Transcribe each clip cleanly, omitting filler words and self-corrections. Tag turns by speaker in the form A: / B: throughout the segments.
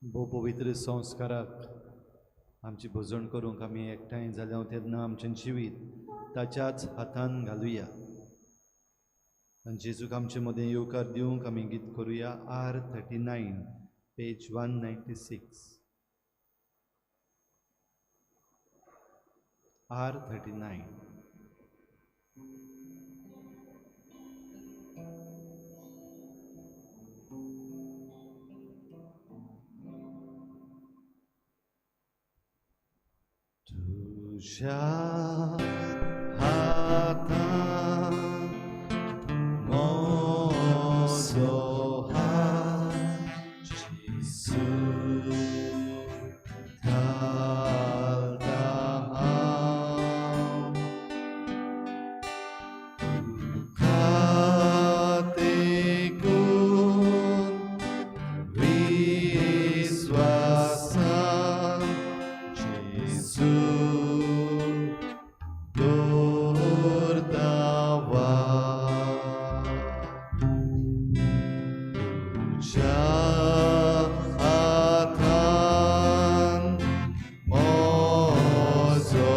A: भोव पवित्र संस्काराक आमची भजण करूंक आमी एकठांय जाल्या तेन्ना आमचें जिवीत ताच्याच हातान घालुया आनी जेजूक आमचे मदें येवकार दिवंक आमी गीत करुया R 39 page 196 R 39. तुझ्या हातान म्हजो हात जेजू घालता हांव तुका तेकून विस्वासान जेजू दवरता वाट. तुज्या हातान म्हजो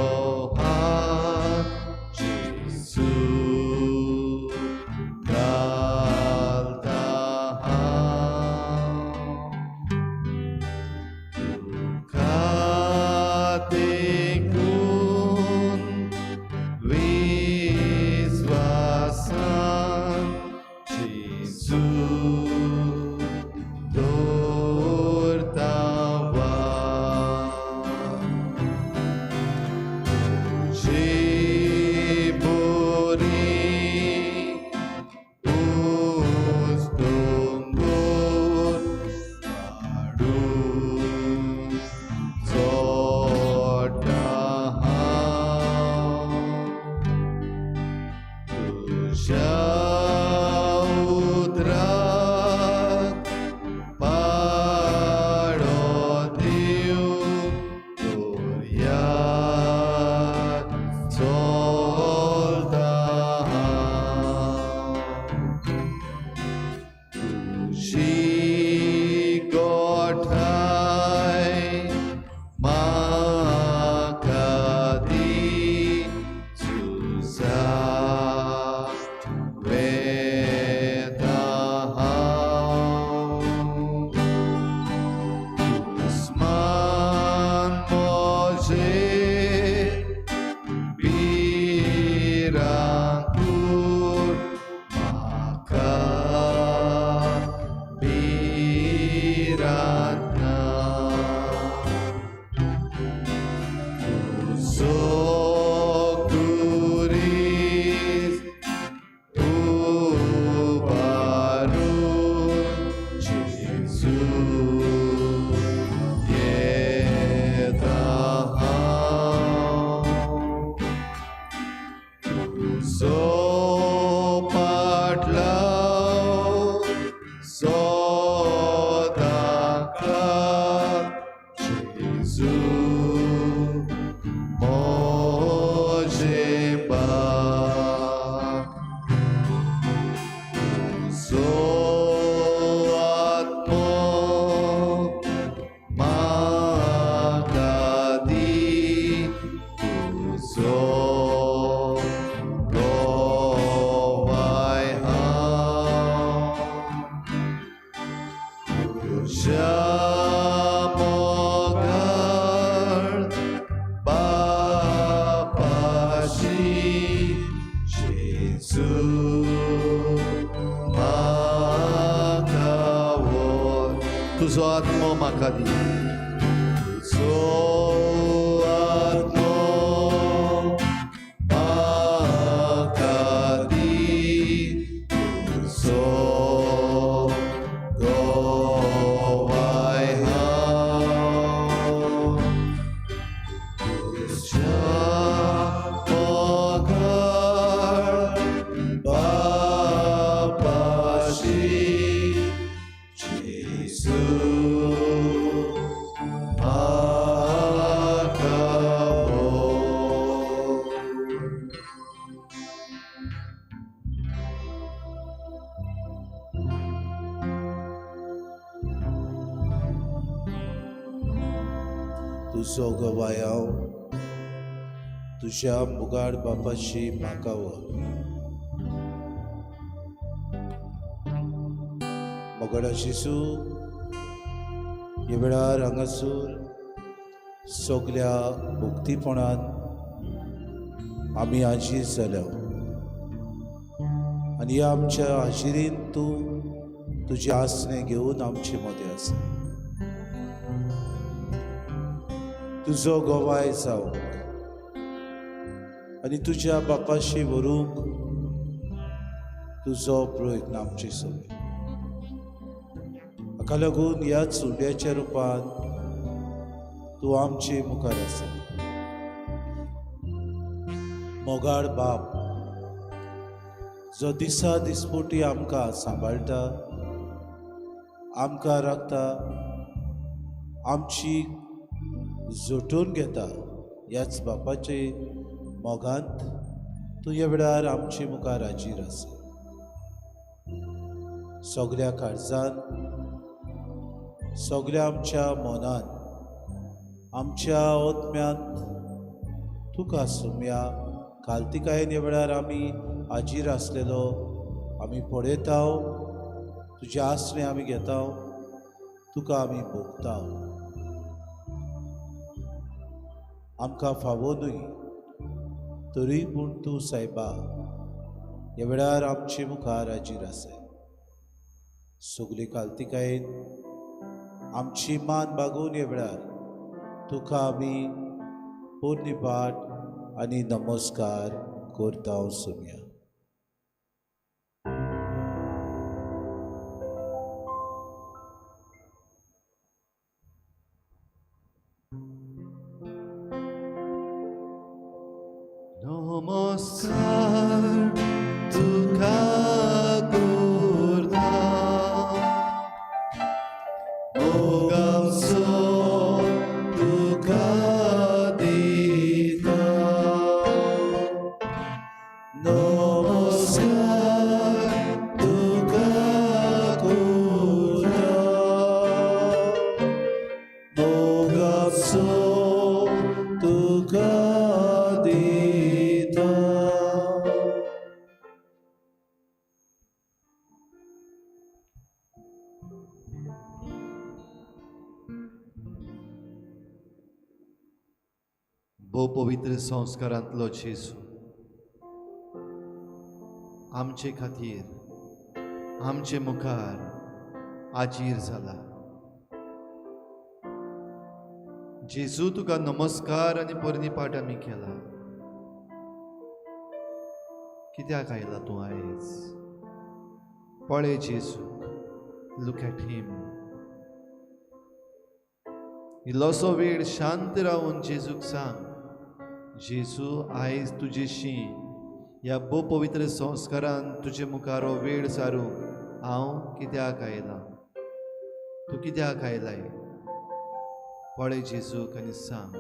A: हात जेजू घालता हांव तुका तेकून विस्वासान जेजू दवरता वाट. तुजी बरी ऊंच दोंगर वाडून चडटा हांव तुज्या उतराक पाळो दिवन दर्यार चलता हांव. तुजी गोठाय म्हाका दी झुजाक वेता हांव. दुस्मान म्हजेर भिरांकूळ म्हाका भिरांत ना. तुजो खुरीस उबारून जेजू येता हांव. तुजो पाटलाव सदांकाळ जेजू म्हजें बाप. तुजो आत्मो म्हाका दी तुजो गवाय हांव. तुज्या मोगाळ बापाशी जेजू म्हाका व्हर. तुजो आत्मो म्हाका दी तुजो आत्मो म्हाका दी तुजो गवाय हांव. तुज्या मोगाळ बापाशी जेजू.
B: तुजो गवाय हांव तुज्या मुगाड बापाशी म्हाका व्हर. मोगाडा जेजू, ह्या वेळार हांगासर सगल्या भक्तीपणान आमी हाजीर जाल्या आनी ह्या आमच्या हाजिरीन तूं तुजें आसणें घेवन आमचे मदें आसा. तुजो गवाय जावंक आनी तुज्या बापाशी व्हरूंक तुजो प्रयत्न आमचे सगळे. हाका लागून ह्याच उंड्याच्या रुपान तूं आमचे मुखार आसा. मोगाळ बाप जो दिसा दिसपोटी आमकां सांबाळटा, आमकां राखता, आमची जोटून घेता, ह्याच बापाचे मोगांत तूं ह्या वेळार आमचे मुखार हाजीर आसा. सगल्या काळजान, सगल्या आमच्या मनान, आमच्या आत्म्यांत तुका सुम्या कालतिकायेन ह्या वेळार आमी हाजीर आसलेलो आमी पळयता, तुजें आसणें आमी घेता, तुका आमी भोगता. आमकां फावो न्हय तरी पूण तूं सायबा ह्या वेळार आमचे मुखार हाजीर आसा. सगली कालतिकायेन आमची मान बागोवन ह्या वेळार तुका आमी पोरणी पाट आनी नमस्कार करता सुम्या.
A: नमस्कार तुका करता, मोगाचो तुका दिता. नमस्कार तुका करता, मोगाचो तुका दिता. भोव पवित्र संस्कारांतलो जेजू आमचे खातीर आमचे मुखार आजीर जाला. जेजू तुका नमस्कार आनी पोरणी पाठ आमी केला. कित्याक आयला तूं आयज? पळय जेजूक, लूक एट हिम. इल्लोसो वेळ शांत रावन जेजूक सांग, जेजू आयज तुजेशी ह्या भोव पवित्र संस्कारान तुजे मुखार हो वेळ सारूंक हांव कित्याक आयलां, तूं कित्याक आयलाय? पळय जेजूक आनी सांग.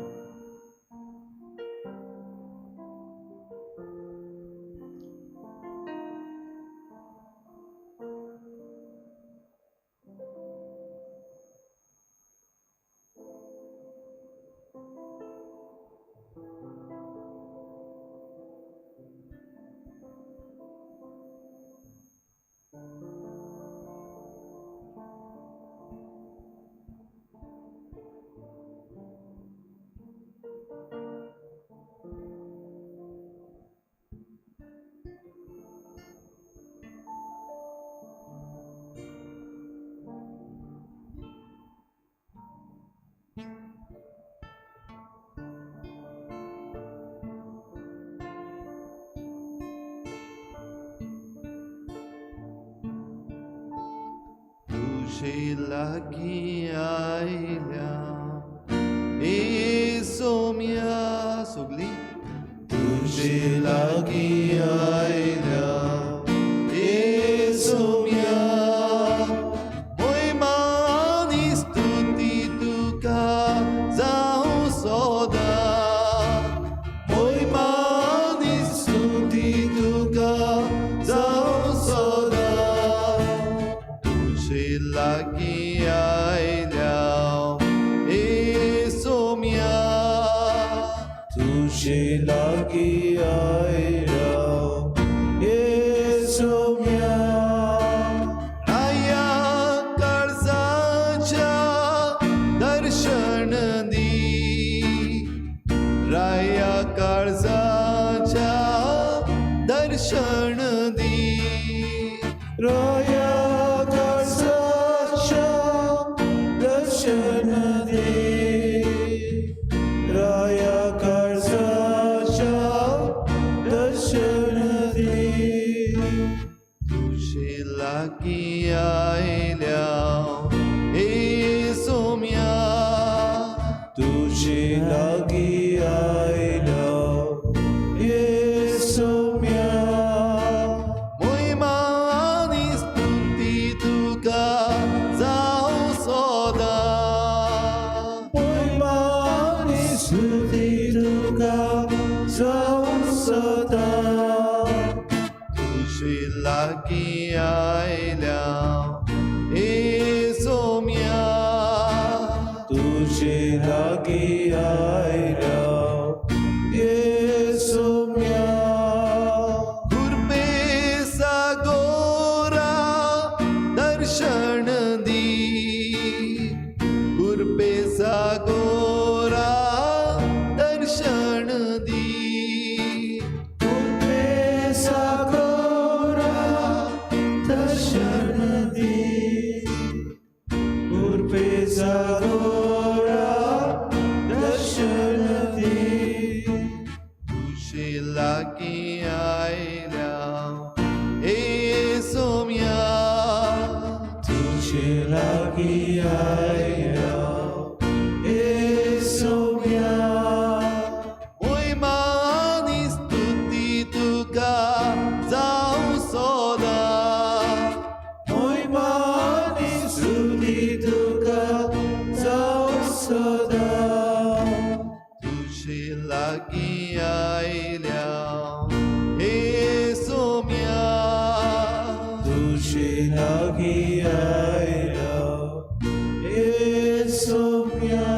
A: तुजे लागीं आयल्या ए सोम्या, सगळीं तुजे लागीं आयल्या ए सोम्या, मोयमा आनी स्तुती तुका जावं सदां, मोयमा आनी स्तुती तुका जावं सदां. तुजे लागीं आयल्या ए सोम्या,
B: लागीं आयल्या येसुम्या.
A: राया काळजाच्या दर्शन दी, राया काळजाच्या दर्शन दी.
B: राया काळजाच्या दर्शन दी, राया काळजाच्या दर्शन दी.
A: तुजे लागीं आयल्या येसुम्या.
B: तुजे लागीं आयल्या येसुम्या.
A: मोहिमा आनी स्तुती तुका जावं सदां.
B: मोहिमा आनी स्तुती तुका जावं सदां.
A: तुजे लागीं आयल्या येसुम्या.
B: तुजे लागीं आयल्या येसुम्या.
A: कृपे सागोरा दर्शन दी, कृपे सागोरा दर्शन दी.
B: कृपे सागोरा दर्शन दी, कृपे सागोरा दर्शन दी.
A: तुजे लागीं आयल्या येसुम्या.
B: तुजे लागीं आयल्या येसुम्या.
A: मोहिमा आनी स्तुती तुका जावं सदां.
B: मोहिमा आनी स्तुती तुका जावं सदां.
A: तुजे लागीं आयल्या येसुम्या.
B: तुजे लागीं आयल्या येसुम्या.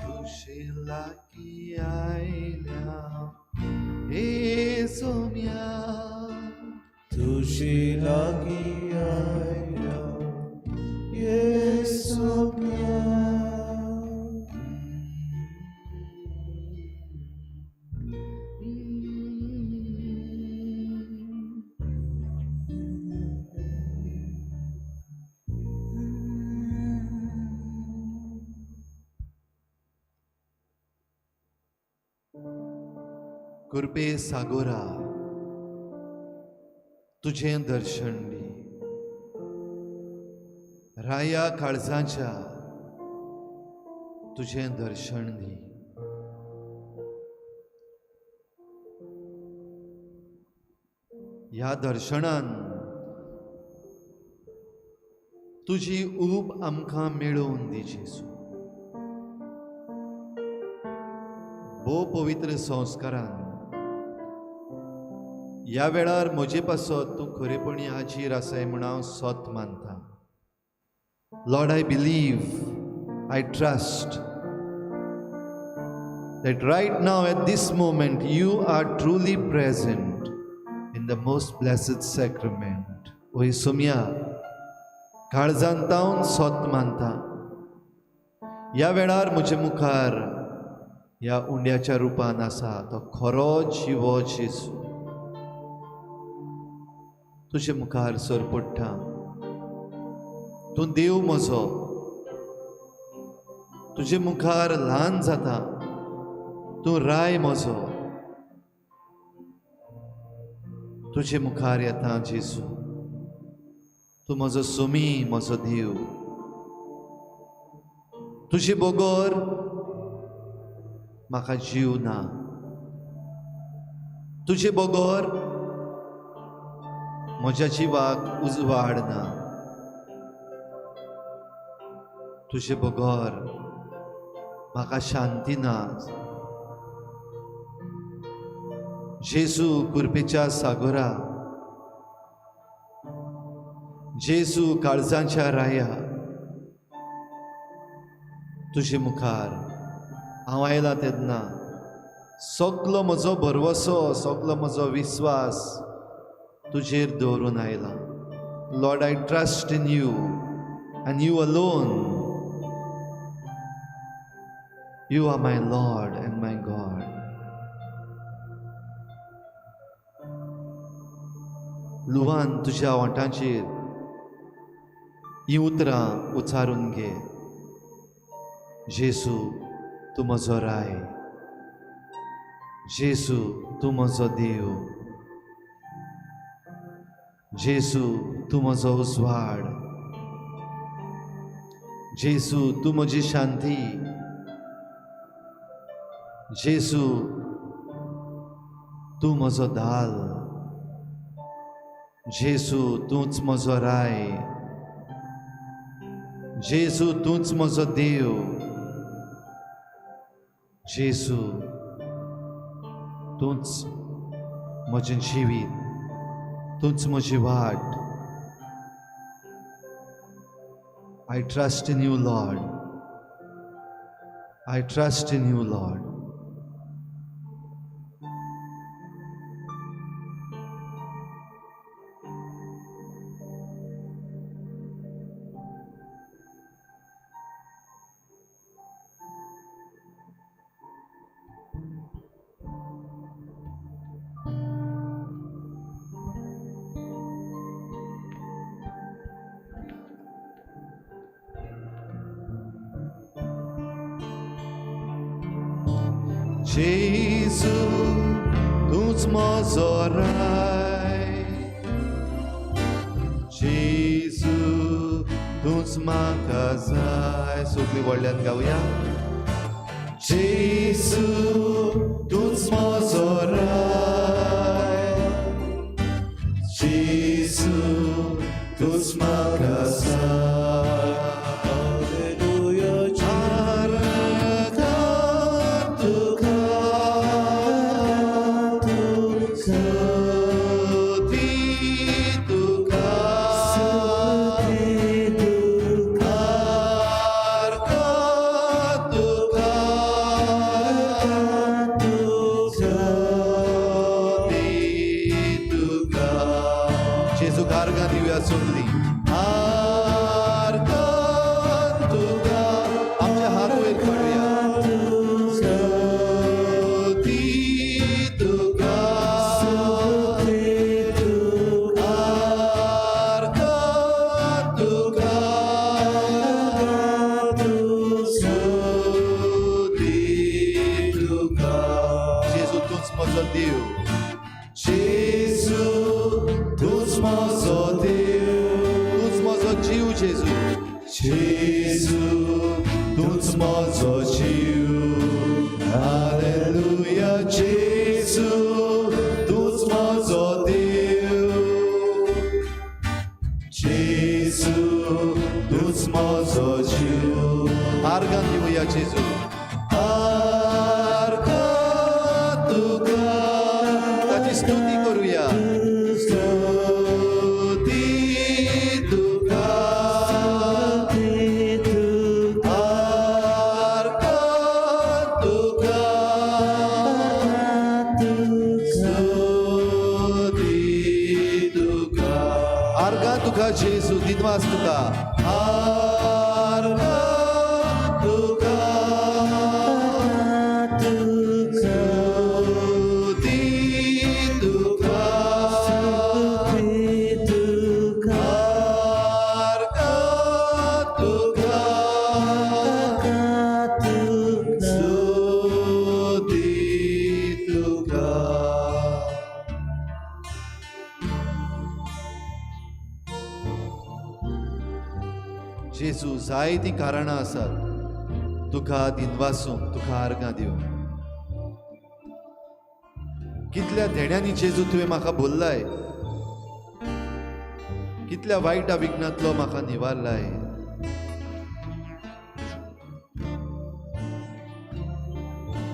A: तुजे लागीं आयल्या येसुम्या.
B: तुजे लागीं आयल्या येसुम्या.
A: कृपे सागोरा तुझें दर्शन दी, राया काळजाच्या तुझें दर्शन दी. ह्या दर्शनान तुजी ऊब आमकां मेळोवन दी जेजू. भोव पवित्र संस्कारान ह्या वेळार म्हजे पासत तूं खरेपणी हाजीर आसाय म्हूण हांव सत मानता. Lord, I believe, I trust that right now at this moment you are truly present in the most blessed sacrament. ओ येसुम्या, काळजान तावन सत मानता, ह्या वेळार म्हजे मुखार ह्या उंड्याच्या रुपान आसा तो खरो जिवो जेजू. तुजे मुखार सर पडटा, तूं देव म्हजो. तुजे मुखार ल्हान जाता, तूं राय म्हजो. तुजे मुखार येता जेजू, तूं म्हजो सोमी, म्हजो देव. तुजे बगर म्हाका जीव ना, तुजे बगर म्हज्या जिवाक उजवाड ना, तुजे बगर म्हाका शांती ना. जेजू कृपेच्या सागोरा, जेजू काळजांच्या राया, तुजे मुखार हांव आयला तेन्ना सगलो म्हजो भरवसो, सगलो म्हजो विस्वास तुजेर दवरून आयला. Lord, I trust in you and you alone. You are my Lord and my God. लुवान तुज्या ओंठांचेर हीं उतरां उच्चारून घे. जेजू तूं म्हजो राय, जेजू तूं म्हजो देव, जेजू तूं म्हजो उजवाड, जेजू तूं म्हजी शांती, जेजू तूं म्हजो दाल, जेजू तूंच म्हजो राय, जेजू तूंच म्हजो देव, जेजू तूंच म्हजें जिवीत, तूंच म्हजी वाट. I trust in you, Lord. I trust in you, Lord. जेजू तूंच म्हजो राय, जेजू तूंच म्हाका जाय. सगळीं व्हडल्यान गावया. जेजू तूंच म्हजो राय, जेजू तूंच म्हाका जाय. जेजू, जायतीं कारणां आसात तुका दिनवासूंक, तुका आर्गां दिवंक. कितल्या धेण्यांनी जेजू तुवें म्हाका बोल्लाय, कितल्या वायटा विघ्नांतलो म्हाका निवारलाय.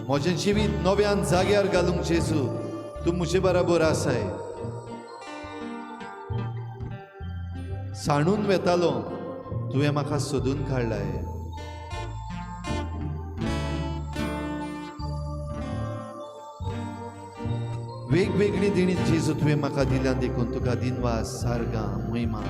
A: म्हजें जिवीत नव्यान जाग्यार घालूंक जेजू तूं म्हजे बराबर आसाय. सांडून वेतालो, तुवें म्हाका सोदून काडलाय. वेगवेगळी देणी जेजू तुवें म्हाका दिल्या देखून तुका दिनवास, सारगां, महिमा.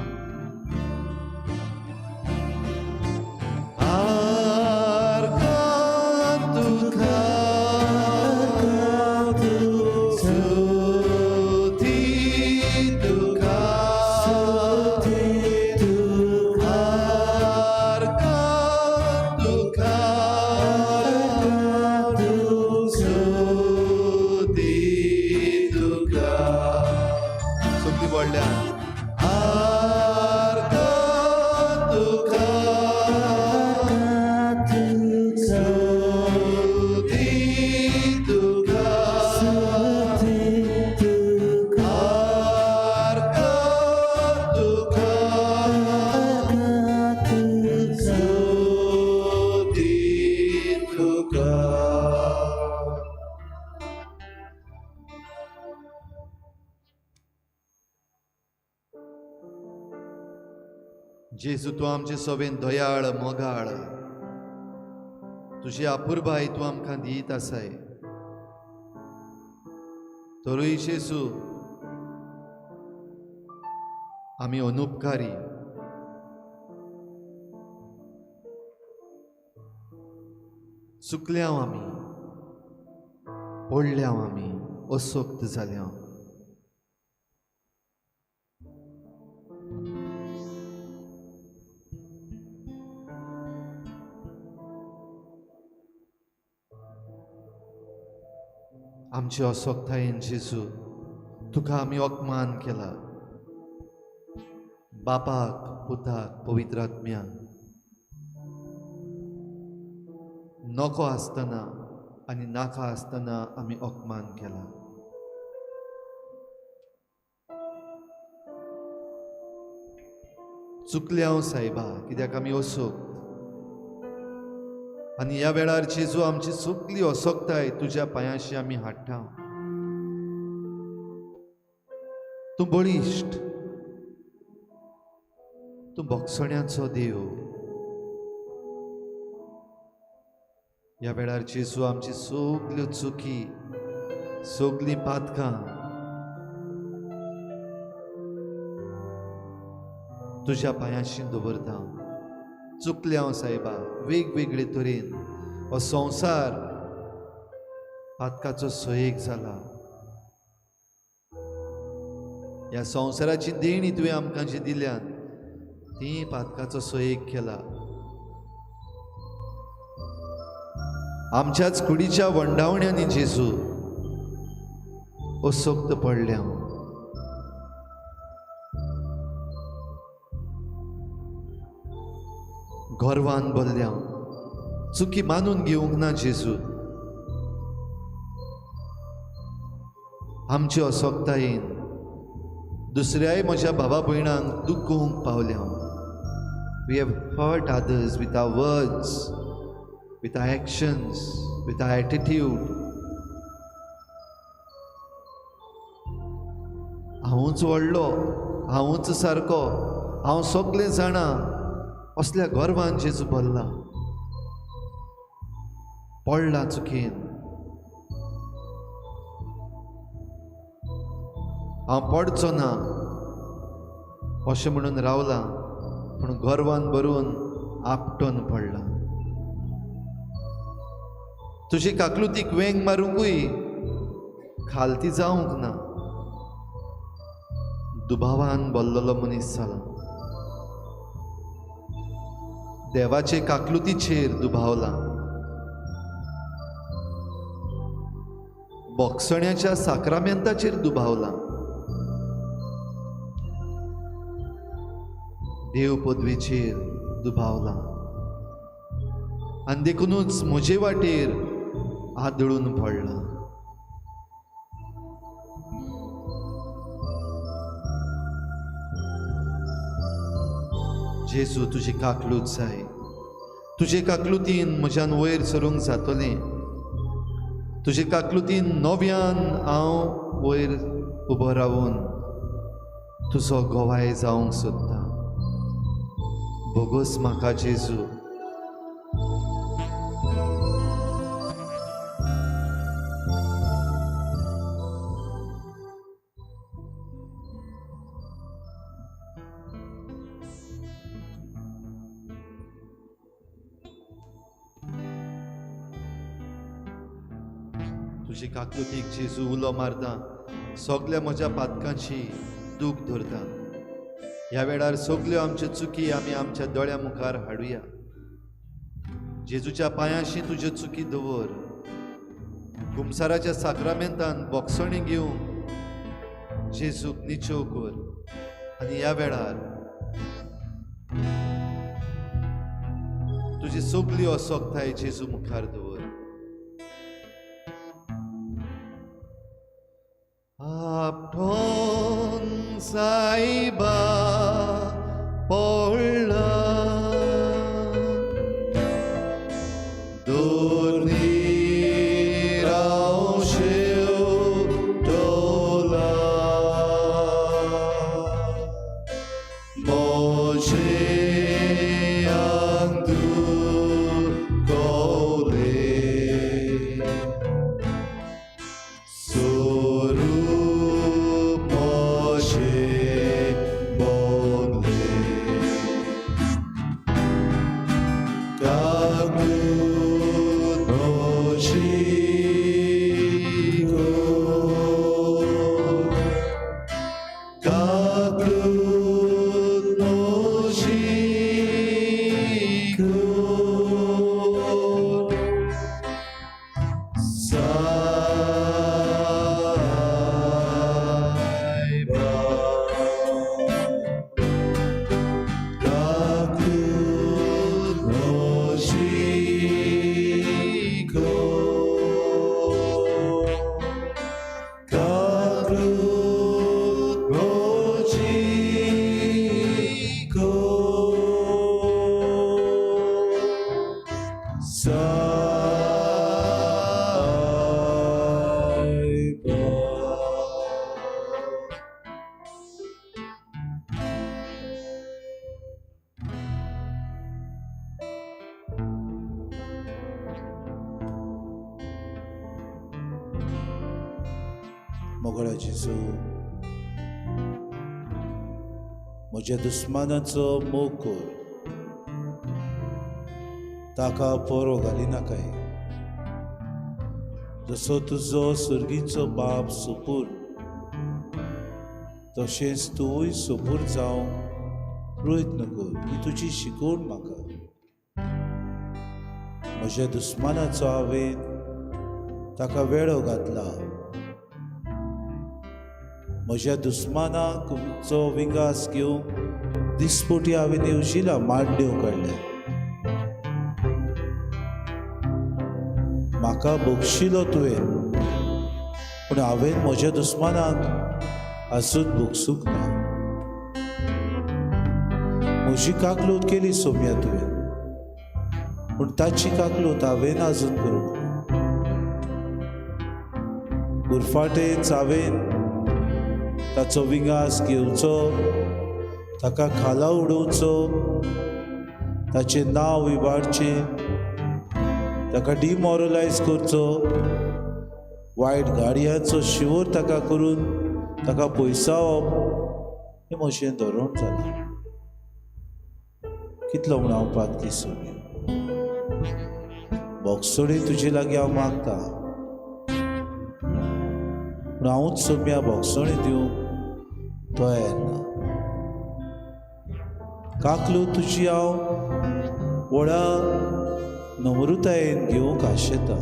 A: जेजू तूं आमचे सोबेन दयाळ मोगाळ, तुजी अपुरबाय तूं आमकां दीत आसाय. तरूय जेजू आमी अनुपकारी, चुकल्या आमी, पडल्या आमी, असक्त जाल्या. आमचे असक्तायेन जेजू तुका आमी अपमान केला. बापाक, पुताक, पवित्र आत्म्याक नको आसतना आनी नाका आसतना आमी अपमान केला. चुकले हांव सायबा, कित्याक आमी असक्त. आनी ह्या वेळार जेजू आमची सगली असक्ताय तुज्या पांयाशी आमी हाडटा. तूं बळिश्ट, तूं भोगसण्याचो देव. ह्या वेळार जेजू आमची सगल्यो चुकी, सगलीं पातकां तुज्या पांयाशी दवरता. चुकले हांव सायबा वेगवेगळे तरेन. हो संवसार पातकाचो सयेक जाला. ह्या संवसाराची देणी तुवें आमकां जी दिल्यात ती पातकाचो सयेक केला. आमच्याच कुडीच्या वंडावण्यांनी जेजू असक्त पडल्या. गर्वान बोल्ल्या, चुकी मानून घेवंक ना जेजू. आमचे असक्तायेन दुसऱ्याय म्हज्या भावा भयणांक दुखोवंक पावल्या. We have hurt others with our words, with our actions, with our attitude. हांवूच व्हडलो, हांवूच सारको, हांव सगळें जाणा, असल्या गर्वान जेजू भरला. पडला चुकीन, हांव पडचो ना अशें म्हणून रावला, पूण गर्वान भरून आपटोन पडला. तुजी काकलुतीक वेंग मारूंकूय खालती जावंक ना. दुबावान बोल्लोलो मनीस जाला. देवाचे काकलुतीचेर दुबावला. बोगसण्याच्या साक्रामेंताचेर दुबावला. देव पदवेचेर दुबावला. आनी देखुनूच म्हजे वाटेर आदळून पडला. जेजू तुजी काकलूत जाय. तुजे काकलुतीन म्हज्यान वयर सरूंक जातलें. तुजे काकलुतीन नव्यान हांव वयर उबो रावून तुजो गवाय जावंक सोदता. भोगोस म्हाका जेजू. तुजी काकलुतीक जेजू उलो मारता, सगल्या म्हज्या पातकांची दूख धरता. ह्या वेळार सगल्यो आमच्यो चुकी आमी आमच्या दोळ्या मुखार हाडुया. जेजूच्या पांयांशी तुज्यो चुकी दवर. कुमसाराच्या साक्रामेंतान बोगसणी घेवंक जेजूक निचेव कर आनी ह्या वेळार तुजी सगली असोकताय जेजू मुखार दवर. आपटोन सायबा पडला
B: मोगळा जेजू, म्हज्या दुस्मानाचो मोग कर, ताका पोरो घालिनाकाय. जसो तुजो सुर्गीचो बाप सुपूर तशेंच तूंय सुपूर जावंक प्रयत्न कर. ही तुजी शिकवण म्हाका. म्हज्या दुस्मानाचो हांवें ताका वेळो घातला. म्हज्या दुस्मानाचो विंगास घेवंक दिसपोटी हांवें येवजिला, मांडण्यो काडल्या. म्हाका बक्षिलो तुवें, पूण हांवें म्हज्या दुस्मानाक आजून भोगसूंक ना. म्हजी काकलूत केली सोम्या तुवें, पूण ताची काकलूत हांवें आजून करूंक ना. उरफाटेंच हांवें ताचो विंगास घेवचो, ताका खाला उडोवचो, ताचें नांव इबाडचें, ताका डिमॉरलायज करचो, वायट गाडयांचो शिंवर ताका करून ताका पयसावप हें म्हजें धोरण जालें. कितलो म्हूण हांव पातकी सोम्या, बोगसोडी तुजे लागीं हांव मागता, पूण हांवूच सोम्या बोगसोणी दिवंक तयार ना. काकलू तुजी हांव व्हडा नम्रतायेन घेवंक आशेता,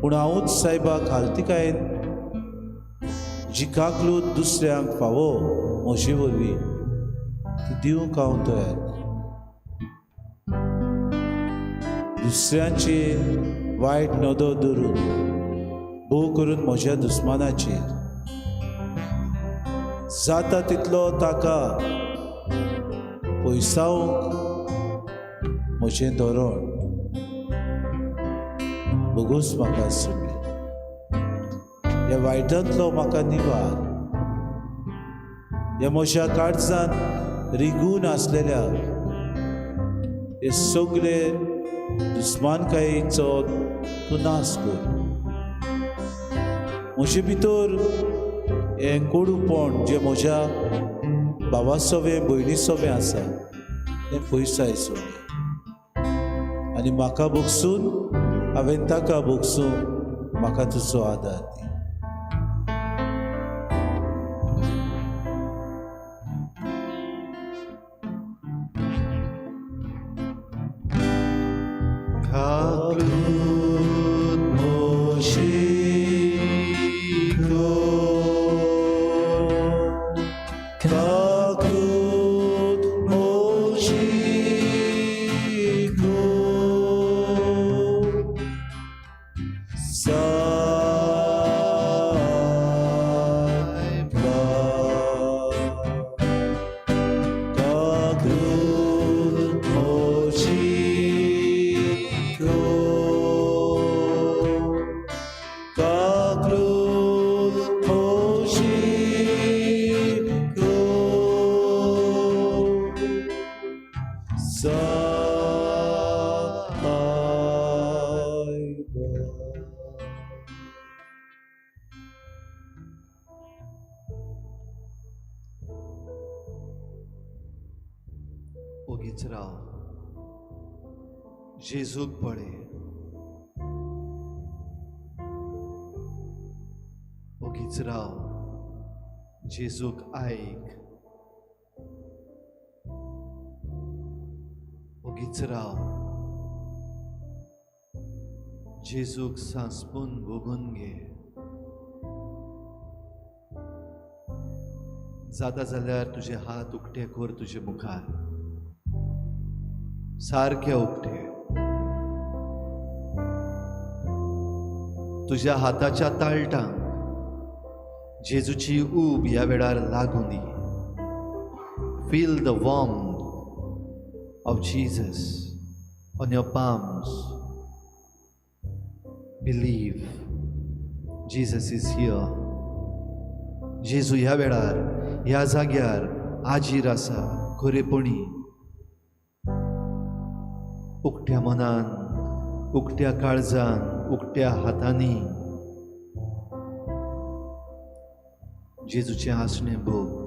B: पूण हांवूच सायबा खालतिकायेन जी काकलूत दुसऱ्यांक फावो म्हजे वरवीं ती दिवंक हांव तयार ना. दुसऱ्यांचे वायट नदर धरून, भोव करून म्हज्या दुस्मानाचेर, जाता तितलो ताका पयसावंक म्हजें धोरण बगूच म्हाका सोम्या. ह्या वायटांतलो म्हाका निवार, ह्या म्हज्या काळजांत रिगून आसलेल्या हे सगळे दुस्मानकायेचो तूं नाश कर. म्हजे भितर हें कोडूपण जें म्हज्या बाबा सोवें भयणी सोवें आसा तें पयसाय सोडलें आनी म्हाका भोगसून हांवें ताका भोगसूंक म्हाका तुजो आदार दी.
A: ओगीच राव, जेजूक पळय, ओगीच राव, जेजूक आयक, ओगीच राव, जेजूक सांसपून भोगून घे. जाता जाल्यार तुजे हात उक्ते कर तुजे मुखार, सारके उक्ते. तुज्या हाताच्या ताळटांक जेजूची ऊब ह्या वेळार लागूं दी. Feel the warmth of Jesus on your palms. Believe Jesus is here. जेजू ह्या वेळार ह्या जाग्यार आजीर आसा. खरेपणी उक्त्या मनान, उक्त्या काळजान, उक्त्या हातांनी जेजूचें हांसणें भोग.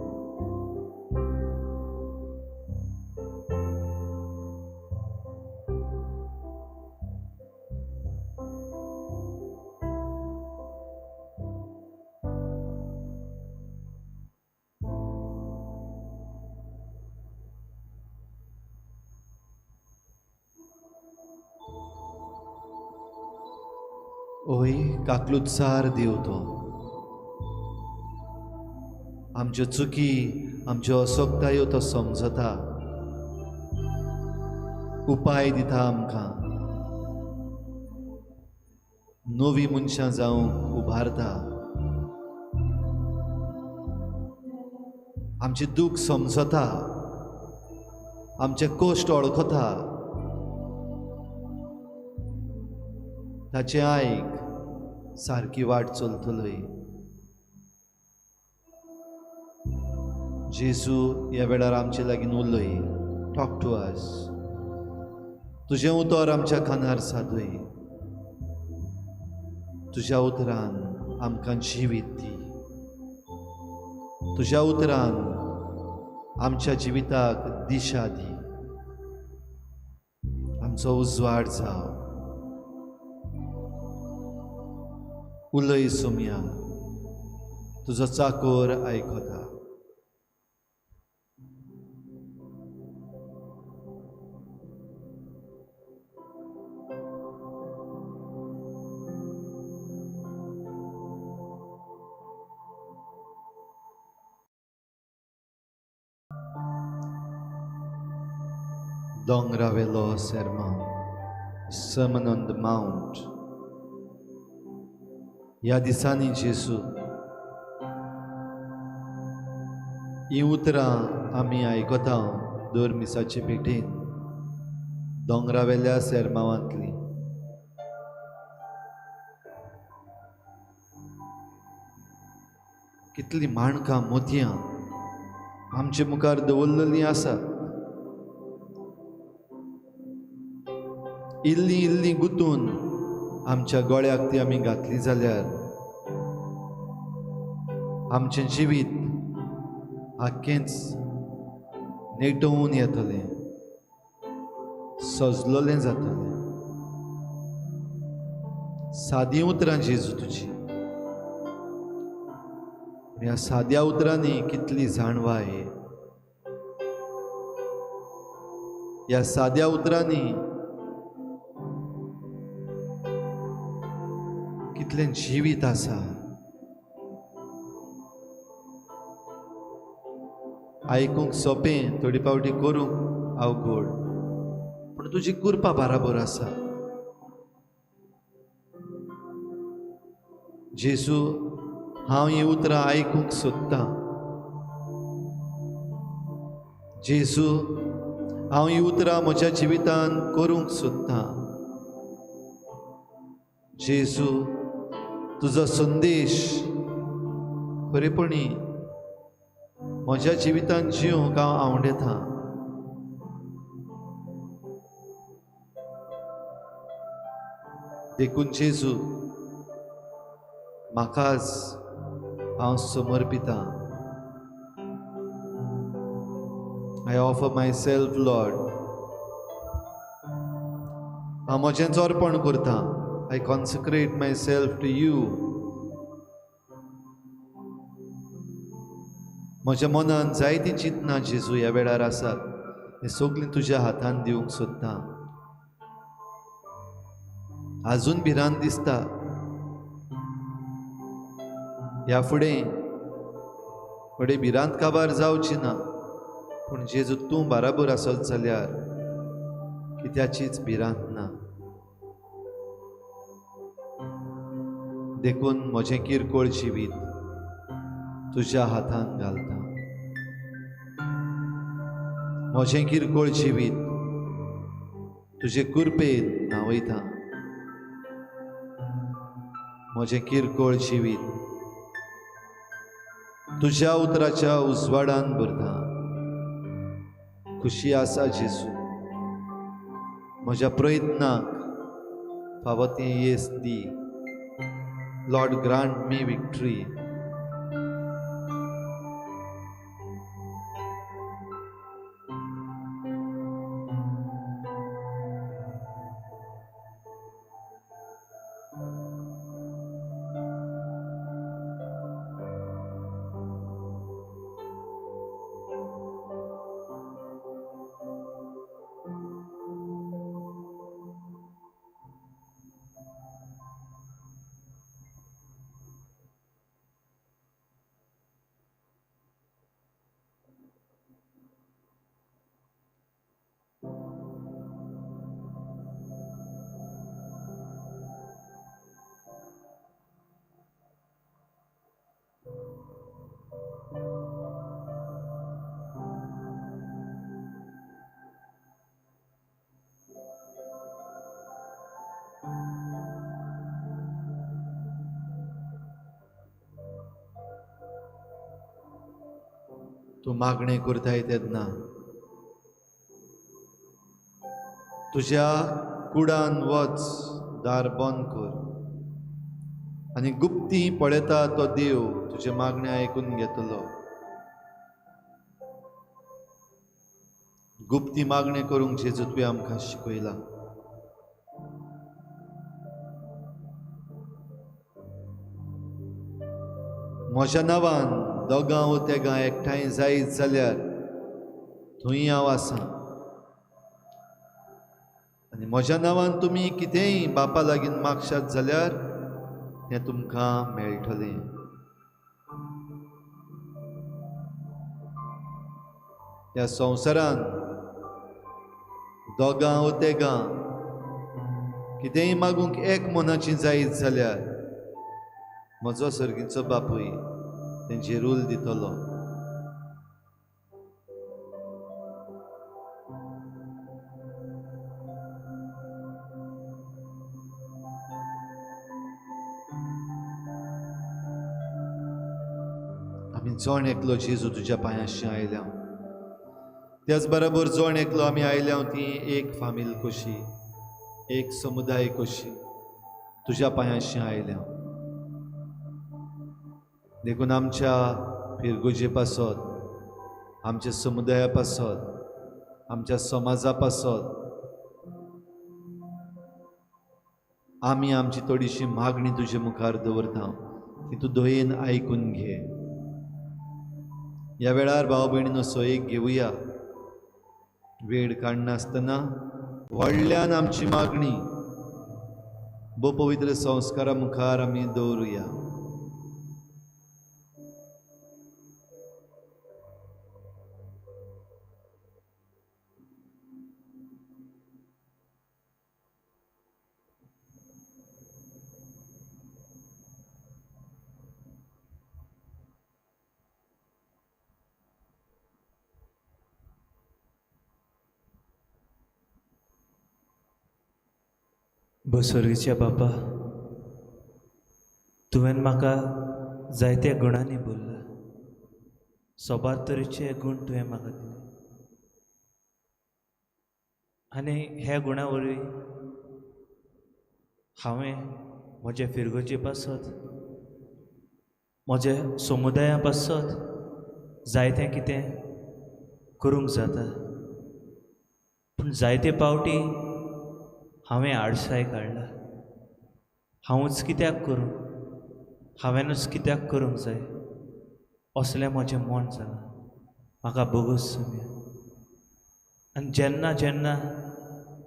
A: ओय काकलुतसार देव तो आमच्यो चुकी, आमच्यो असक्तायो तो समजता, उपाय दिता आमकां, नवी मनशां जावंक उबारता, आमचें दूख समजता, आमचे कश्ट वळखता. ताचें आयक, सारकी वाट चलतलोय. जेजू ह्या वेळार आमचे लागीं उलय. Talk to us. तुजें उतर आमच्या कानार सादय. तुज्या उतरान आमकां जिवीत दी. तुज्या उतरान आमच्या जिविताक दिशा दी. आमचो उजवाड जाव. उलय सोमया, तुजो चाकोर आयकता. दोंगरावेलो सेर्मांव, सर्मन ऑन the mount. ह्या दिसांनी जेजू हीं उतरां आमी आयकता दर मिसाचे भेटेन दोंगरावेल्या सेर्मांवांतली. कितलीं माणकां मोतयां आमचे मुखार दवरलेलीं आसात. इल्ली इल्ली गुंतून आमच्या गळ्याक ती आमी घातली जाल्यार आमचें जिवीत आख्खेंच नेटोवन येतलें, सजलोलें जातलें. सादीं उतरां जेजू तुजी, ह्या साद्या उतरांनी कितली जाणवाय, ह्या साद्या उतरांनी कितलें जिवीत आसा। आयकूंक सोंपें, थोडी पावटी करूंक अवघड, पूण तुजी कृपा बराबर आसा। जेजू, हांव हीं उतरां आयकूंक सोदतां। जेजू, हांव हीं उतरां म्हज्या जिवितांत करूंक सोदतां। जेजू, तुजो संदेश खरेपणी म्हज्या जिवितांत जिवंक हांव आवडेता। देखून जेजू, म्हाकाच हांव समर्पितां। I offer myself, Lord. हांव म्हजेंच अर्पण करतां। I consecrate myself to you. म्हज्या मनान जायतीं चिंतनां जेजू ह्या वेळार आसात, हें सगळीं तुज्या हातान दिवंक सोदतां। आजून भिरांत दिसता, ह्या फुडें फुडें भिरांत काबार जावची ना, पूण जेजू तूं बराबर आसत जाल्यार कित्याचीच भिरांत ना। देखून म्हजें किरकोळ जिवीत तुज्या हातान घालता। म्हजें किरकोळ जिवीत तुजे कृपेन न्हांवयता। म्हजें किरकोळ जिवीत तुज्या उतराच्या उजवाडान भरता। खुशी आसा जेजू, म्हज्या प्रयत्नाक फावो तें येस दी। Lord, grant me victory. तूं मागणें करताय तेन्ना तुज्या कुडान वच, दार बंद कर आनी गुप्ती पळयता तो देव तुजें मागणें आयकून घेतलो। गुप्ती मागणें करूंक जेजू तुवें आमकां शिकयलां। म्हज्या नांवान दोगां वो तेगां एकठांय जायत जाल्यार थंय हांव आसा, आनी म्हज्या नांवान तुमी कितेंय बापा लागीं मागशात जाल्यार तें तुमकां मेळटलें। ह्या संवसारान दोगां वो तेगां कितेंय मागूंक एक मनाची जायत जाल्यार म्हजो सर्गीचो बापूय तेंचे रूल दितलो। आमी जण एकलो जेजू तुज्या पांयांशी आयल्या, त्याच बरोबर जण एकलो आमी आयल्या ती एक फामील कशी, एक समुदाय कशी तुज्या पांयांशी आयल्या। देखून आमच्या फिरगुजे पासत, आमच्या समुदाया पासत, आमच्या समाजा पासत, आमी आमची थोडीशी मागणी तुजे मुखार दवरता, ती तूं दयेन आयकून घे. ह्या वेळार भाव भयणीनो सोयेक घेवया. वेळ काडनासतना व्हडल्यान आमची मागणी भोव पवित्र संस्कारा मुखार आमी दवरुया.
C: बसवर्गीच्या बापा, तुवें म्हाका जायत्या गुणांनी भरला. सोबार तरेचे गूण तुवें म्हाका दिले आनी ह्या गुणा वरवीं हांवें म्हज्या फिरगोजे पासत, म्हज्या समुदाया पासत जायतें कितें करूंक जाता. पूण जायते पावटी हांवें आडसाय काडला. हांवूच कित्याक करूं, हांवेंनूच कित्याक करूंक जाय असलें म्हजें मन जालां. म्हाका भोगोस सुम्या. आनी जेन्ना जेन्ना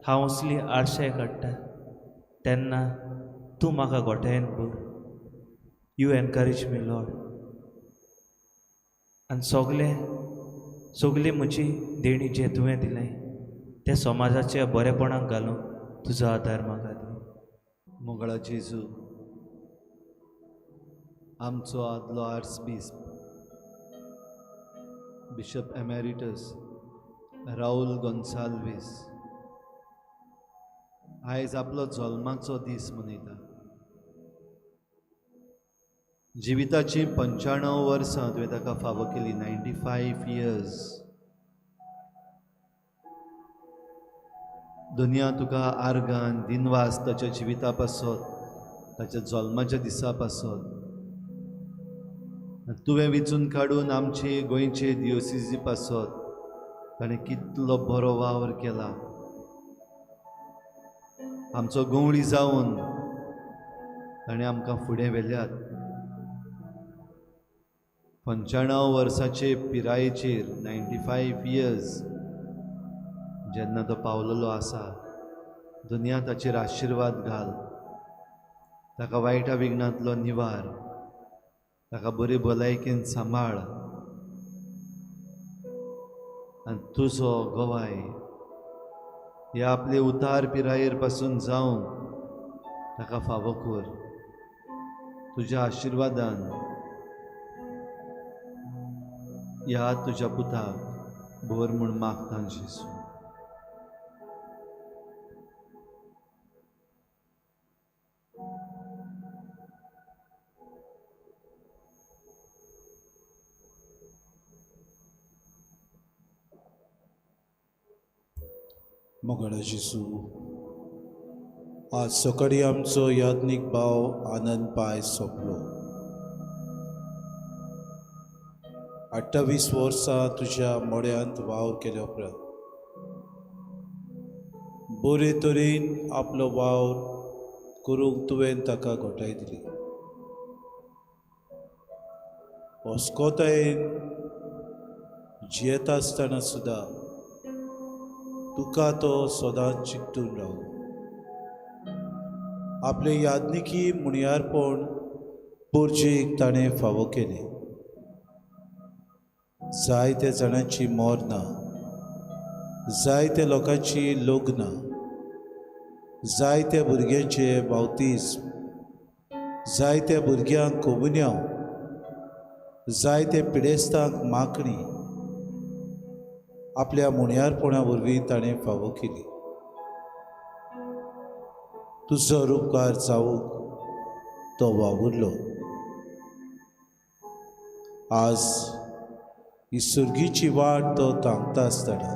C: हांव असली आडसाय काडटा तेन्ना तूं म्हाका गोठ्यान भर. You encourage me Lord. आनी सगलें सगली म्हजी देणी जें तुवें दिलें तें समाजाच्या बरेपणाक घालूंक तुजो आदार म्हाका दी.
A: मोगळा जेजू, आमचो आदलो archbishop bishop emeritus Raúl Gonsalves आयज आपलो जल्माचो दीस मनयता. जिविताची 95 वर्सां तुवें ताका फावो केली, 95 इयर्स. दुनिया तुका आर्गान दिनवास ताच्या जिविता पासत, ताच्या जल्माच्या दिसा पासत. तुवें विचून काडून आमचे गोंयचे दियोसिजी पासत ताणें कितलो बरो वावर केला. आमचो गंवळी जावन ताणें आमकां फुडें व्हेल्यात. 95 वर्साचे पिरायेचेर 95 इयर्स जेन्ना तो पावलेलो आसा, दुनिया ताचेर आशिर्वाद घाल, ताका वायटा विघ्नांतलो निवार, ताका बरी भलायकेन सांबाळ आनी तुजो गवाय ह्या आपले उतार पिरायेर पासून जावन ताका फावो कर. तुज्या आशिर्वादान ह्या तुज्या पुताक भर म्हूण मागता जेजू.
B: मोगाळा जेजू, आज सकाळी आमचो याज्ञीक भाव आनंद पाय सोंपलो. 28 वर्सां तुज्या मोड्यांत वावर केल्या उपरांत बरे तरेन आपलो वावर करूंक तुवें ताका घोटाय दिली. अस्कोतायेन जियेता आसतना सुद्दां तुका तो सदांच चिकटून रावलो. आपले याज्ञिकी मुणयारपण पुर्जेक ताणें फावो केलें. जायत्या जाणांची मरणां, जायत्या लोकांची लग्नां, जायत्या भुरग्यांचे बावतीस, जायत्या भुरग्यांक कोमुन्यांव, जायत्या पिडेस्तांक मागणी आपल्या मुणयारपणा वरवीं ताणें फावो केली. तुजो उपकार जावंक तो वावुरलो. आज ही सुर्गीची वाट तो तांकता आसतना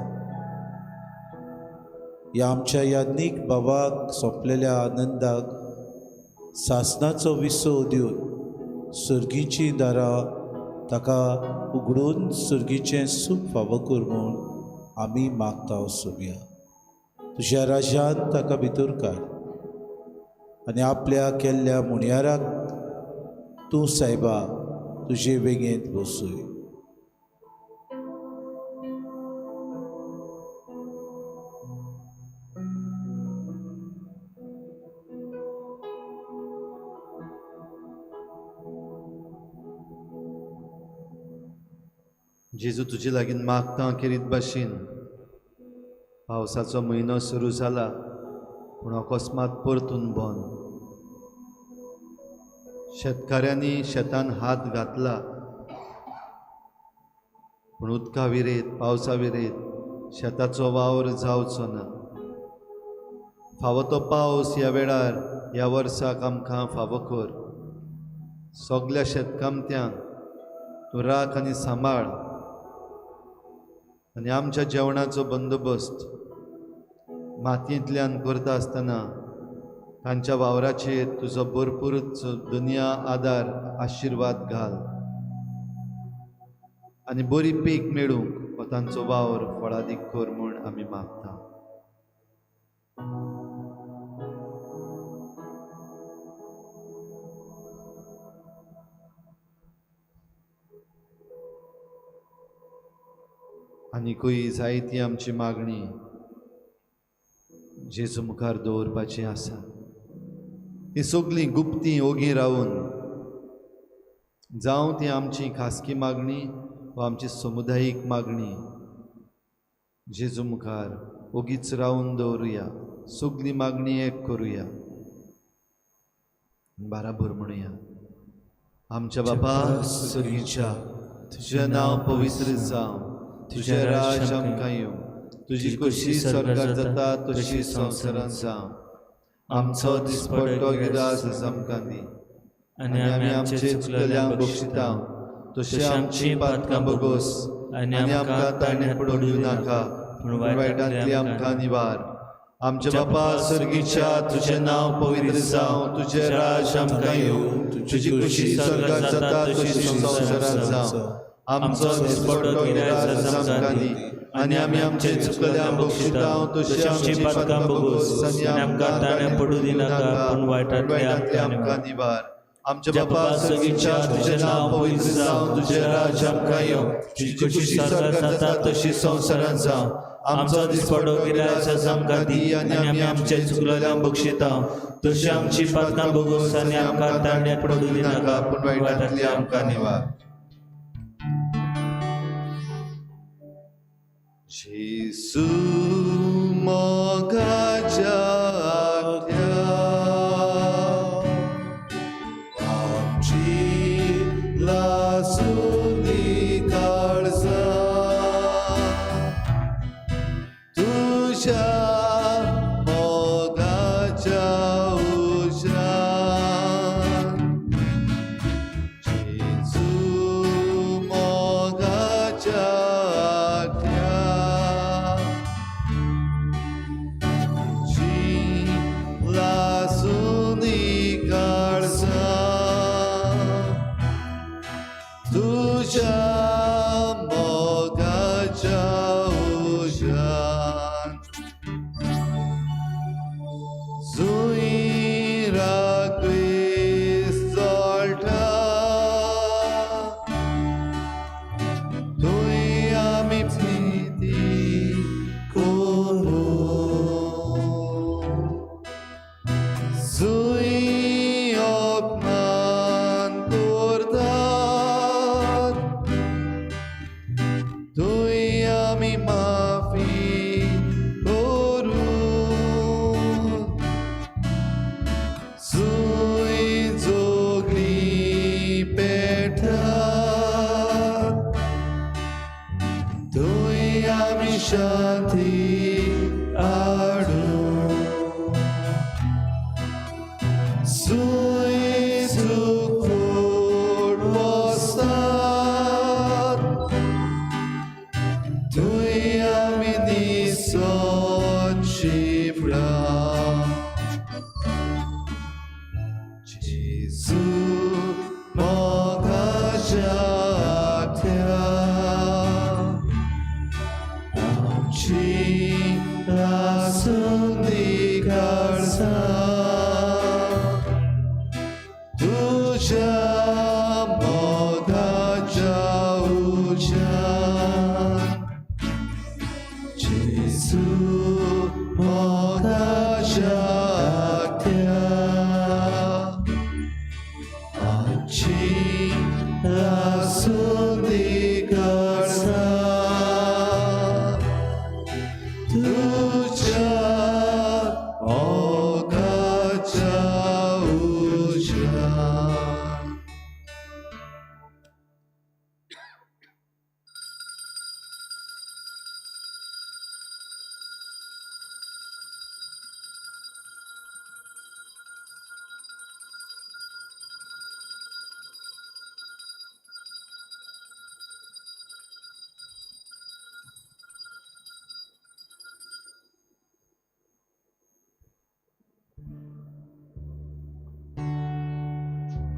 B: ह्या आमच्या याज्ञीक बाबाक सोंपलेल्या आनंदाक सासनाचो विसव दिवन सुर्गीची दारां ताका उगडून सुर्गीचें सूख फावो कर म्हूण आमी मागता सोम्या. तुज्या राज्यान ताका भितर काड. आनी आपल्या केल्ल्या मुणयाराक तूं सायबा तुजे वेंगेंत बसूय.
A: जेजू तुजे लागीं मागता केरीत भाशेन पावसाचो म्हयनो सुरू जाला पूण अकस्मात परतून बंद. शेतकाऱ्यांनी शेतान हात घातला पूण उदका विरेत पावसा विरेत शेताचो वावर जावचो ना. फावो तो पावस ह्या वेळार ह्या वर्साक आमकां फावो कर. सगल्या शेतकामत्यांक तूं राख आनी सांबाळ आनी आमच्या जेवणाचो बंदोबस्त मातयेंतल्यान करता आसतना तांच्या वावराचेर तुजो भरपूर दुनिया आदार आशिर्वाद घाल आनी बरी पीक मेळूंक हो तांचो वावर फळादीक कर म्हूण आमी मागता. आनिकूय जायती आमची मागणी जेजू मुखार दवरपाची आसा. ती सगळीं गुप्ती ओगी रावन जावं ती आमची खासगी मागणी वा आमची समुदायीक मागणी जेजू मुखार ओगीच रावन दवरुया. सगळी मागणी एक करुया, बाराबर म्हणुया. आमच्या बापा सगळीच्या तुजें नांव पवित्र जावं, तुजें राज आमकां येवं, तुजी खोशी स्वर्गार जाता तशी संवसारांत जावं. आमचो दिसपट्टो गिरास आमकां दी आनी आमी आमचे चुकलेल्यांक बक्षिता तशें आमची पातकां बगोस आनी आमकां ताणें पडून दिवं नाका पूण वायटांतली आमकां निवार. आमच्या बापा सर्गीच्या तुजें नांव पवित्र जावं, तुजें राज आमकां येवं, तुजी खोशी स्वर्गार जाता तशी संवसारांत जावं. आमचो दिसपट्टो गिरास आमकां दी आनी आमी आमचे चुकल्यांक बक्षिता तशें आमची पातकां बगोस आनी आमकां ताणें पडूं दिनाका पूण वायटांतली आमकां निवार. आमच्या बापा सर्गीच्या तुजें नांव पवित्र जावं, तुजें राज आमकां येवं, तुजी खोशी स्वर्गार जाता तशी संवसारांत जावं. आमचो दिसपट्टो गिरास आमकां दी आनी आमी आमचे चुकलेल्यांक बक्षिता तशें आमची पातकां बगोस आनी आमकां ताणें पडूं दिनाका पूण वायटांतली आमकां निवार. जेजू मोगाच्या आमची लासूनी काळजां तुज्या मोगाच्या उज्यान. जेजू मोगाच्या तुझ्या मोगाच्या उज्यान. जुंय राखीस चोळटा थंय आमी प्रिती करूं. जुंय अपमान करतात थंय आमी माफी करूं. जुंय जोगली पेटात थंय आमी शांती हाडूं. जुंय चुकून वसतात थंय आमी निसोन शिंपडा. जेजू मोगाच्या आमची लासूनी काळजां
B: आत्या आमची आसुंदी करता तुझ्या मोगाच्या उज्यान.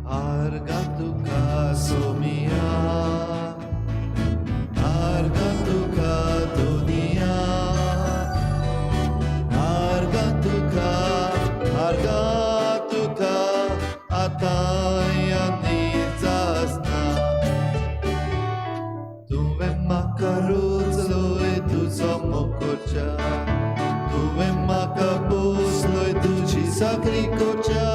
B: Arga tuka somia, arga tuka dunia, arga tuka ataya nizasna. तुवें म्हाका रुचलोय तुजो मोग करच्या, तुवें म्हाका पोसलोय तुजी साकरी करच्या.